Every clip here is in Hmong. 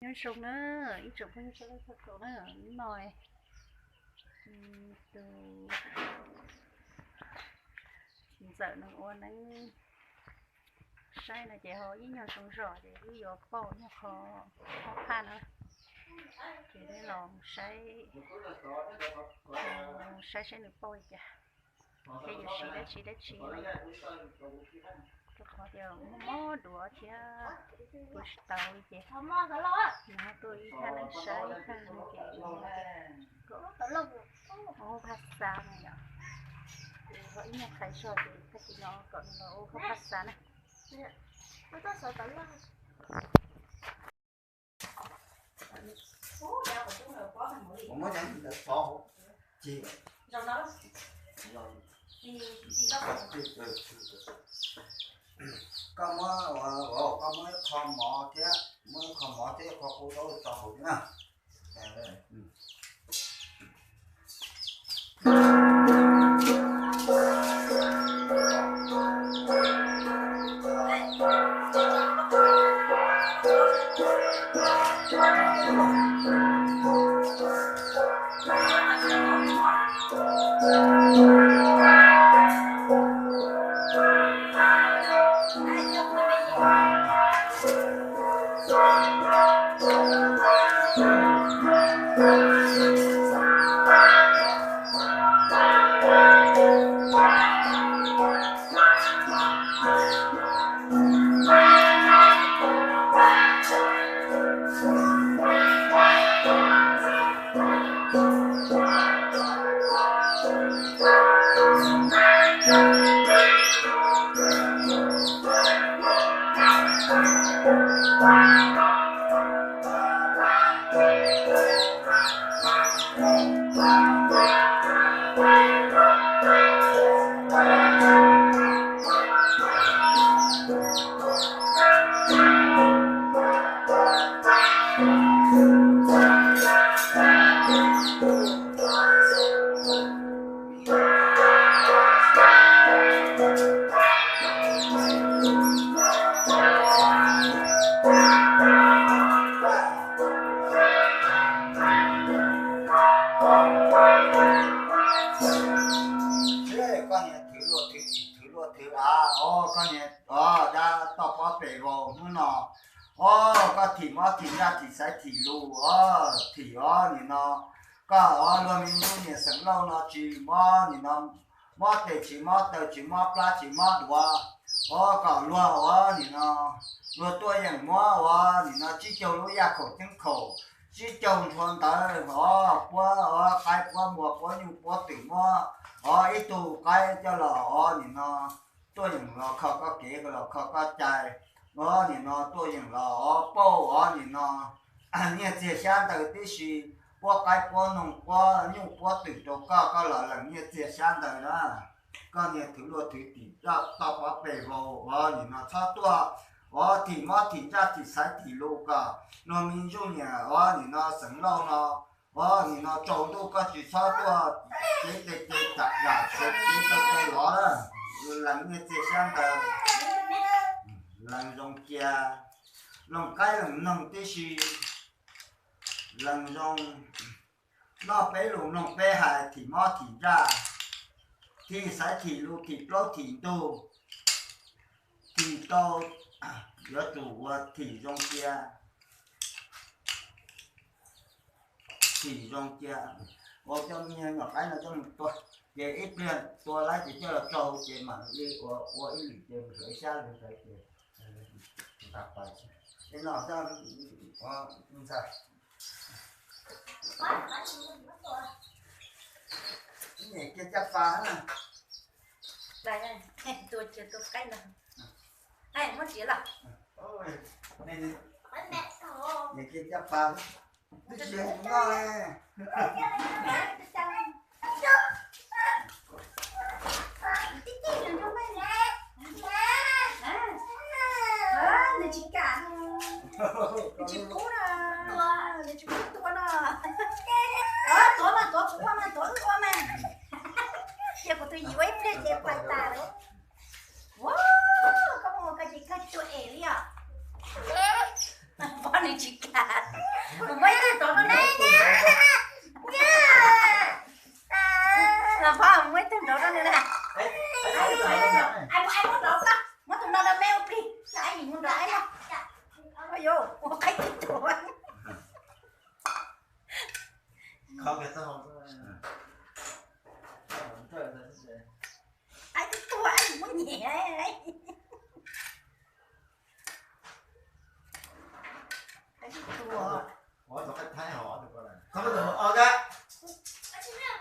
Nyob zoo na, ib tsoom phooj ywg sawv daws txhua tus na, hnub no tus txiv ntxawm nws ua neeb saib no ces ho ib nyuag zoo zog ces wb yuav pauj nyuag qho hauv phaj na, ces nej los saib, saib saib nws pauj li cas, thiab yuav siv dab tsi dab tsi, rau qhov tias muaj mob duav thiab ua tsis tau li ces nws ho tuaj ib thaj neeb saib ib thaj no ces ua hauv phaj xa no yom. Ho ib nyuag qhais zog ces tag kis no kom nws los ua hauv phaj xa na. Koj muab, koj muab ib qho mov thiab, muab ib qho mov thiab ib qho kua txob tso hauv thiab na. Koj niag thwv luaj thwv tim thwv luaj thwv av os, koj niag os dab toj pob pes vau hnub no os, koj thim mob thim ntsaj thim xaiv thim lus os, thim os nim no koj os luag me nyuj niam xeem lauj no tsis mob nim no, mob tes tsis mob taw tsis mob plab tsis mob duav os, kom luag os nim no, luag tuaj yeem muab os nim no tsib caug lub yaj khaum ceeb khaum, tsib caug nrhuav ntawv os, puab os qaib puab npua puab nyuj puab twm muab os ib tug qaib coj los os nim no tuaj yeem los kho koj kev los kho koj cai os nim no tuaj yeem los os pauj os nim no nyiaj txiag xyab ntawv tib si, puab qaib puab noog puab nyuj puab twm rau koj, koj los lees nyiaj txiag xyab ntawv na. Koj niag thwv luaj thwv tim toj pob pes vau os nim no txhob tuaj os thim mob thim ntsaj thim xaiv thim lus kom luag me ntsuj niam os nim no xeem lauj no os nim no tsaus ntuj koj tsis txhob tuaj cev tes cev taw yam txhais cev taw tes lov na. Lees nyiaj txiag xyab ntawv, lees zoo cia, loos qaib lees noog tib si, lees zoo noj peb lus mloog peb hais thim mob thim ntsaj, thim xaiv thim lus thim plaub thim ntug, thim tau yuav tsum ua thim zoo cia, thim zoo cia. Ua coj me nyuam qaib no coj mus tua, ces ib pliag tua laib ces coj los tso hauv ces mam li ua ua ib lwm ces mus xyuas ib sab li ntawd ces tsis tau pais. Ces no ntxawg, nyem kiag caj pas na. Tua kiag tua qaib no. Muab txiav los. Nyem kiag caj pas. Twb tsis noj li. Nws tsis kam, nws tsis pub no, nws tsis pub tua no. Tuav mas tuav kuv ua mas tuav wb ua mas. Cia kuv tus yim ua ib pliag ces pais tas lawm. Ua, koj mus ua koj ces koj tua es li os. Pog nws tsis kam. Muab ib tug nrov rau nws. Los Phov, muab ib tug nrov rau nws na. Muab nrov, muab tus no rau me ua plig, aib muab nrov aib no. Ua qaib tib tug. Qaib tib tug, aib muab nyem. Qaib tib tug. Ua tau qaib Thaib hos,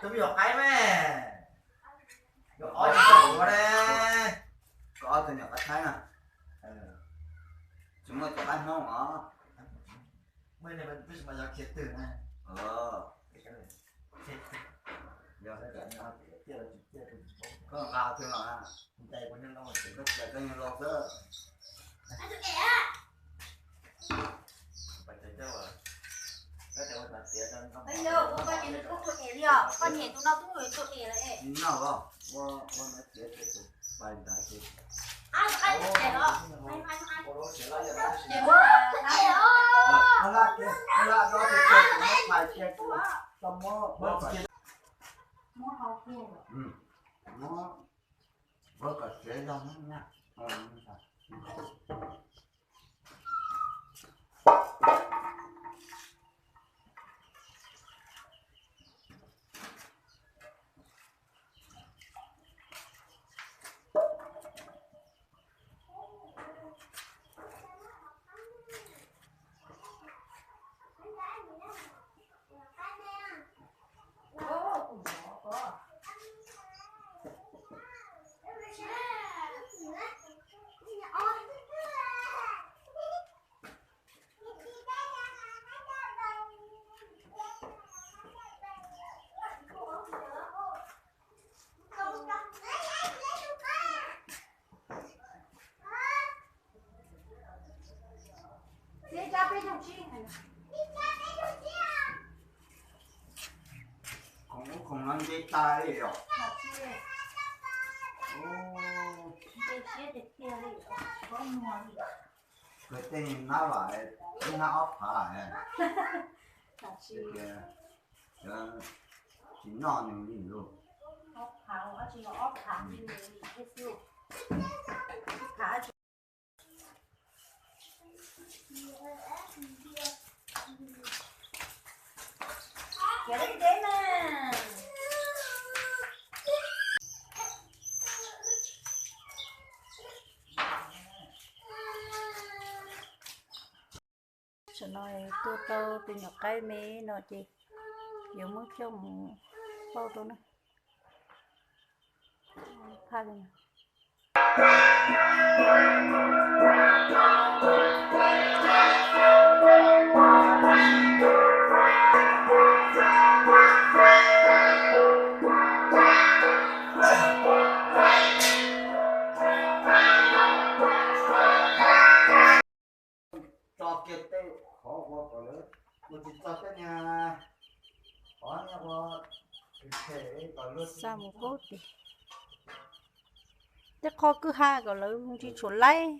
tau me nyuam qaib me. Ob tug nyuam qaib Thaib na. Tsis muaj cov qaib Hmoob os. Koj nqa twg los? Koj txiav koj niag laus xwb. Koj nyem tus no twb ua tus es lawm. Ua, ua no txiav tus pais ntawd ces. Muab kom tsev zog na. Khoom ub khoom no nce tas li yom. Kawg tej nab vam, ib nab ob phav. Tsis noj nws li lauj. Tam no tua tau tus nyuam qaib me no ces yuav muab coj mus pauj rau na. Phaj li no. Tso kiag tej qhov ua kom lawv ua tsis txog tej niag qhov niag ua. Xa mus paub tias tej qhov kwj ha kom lawv tsis tshua laib.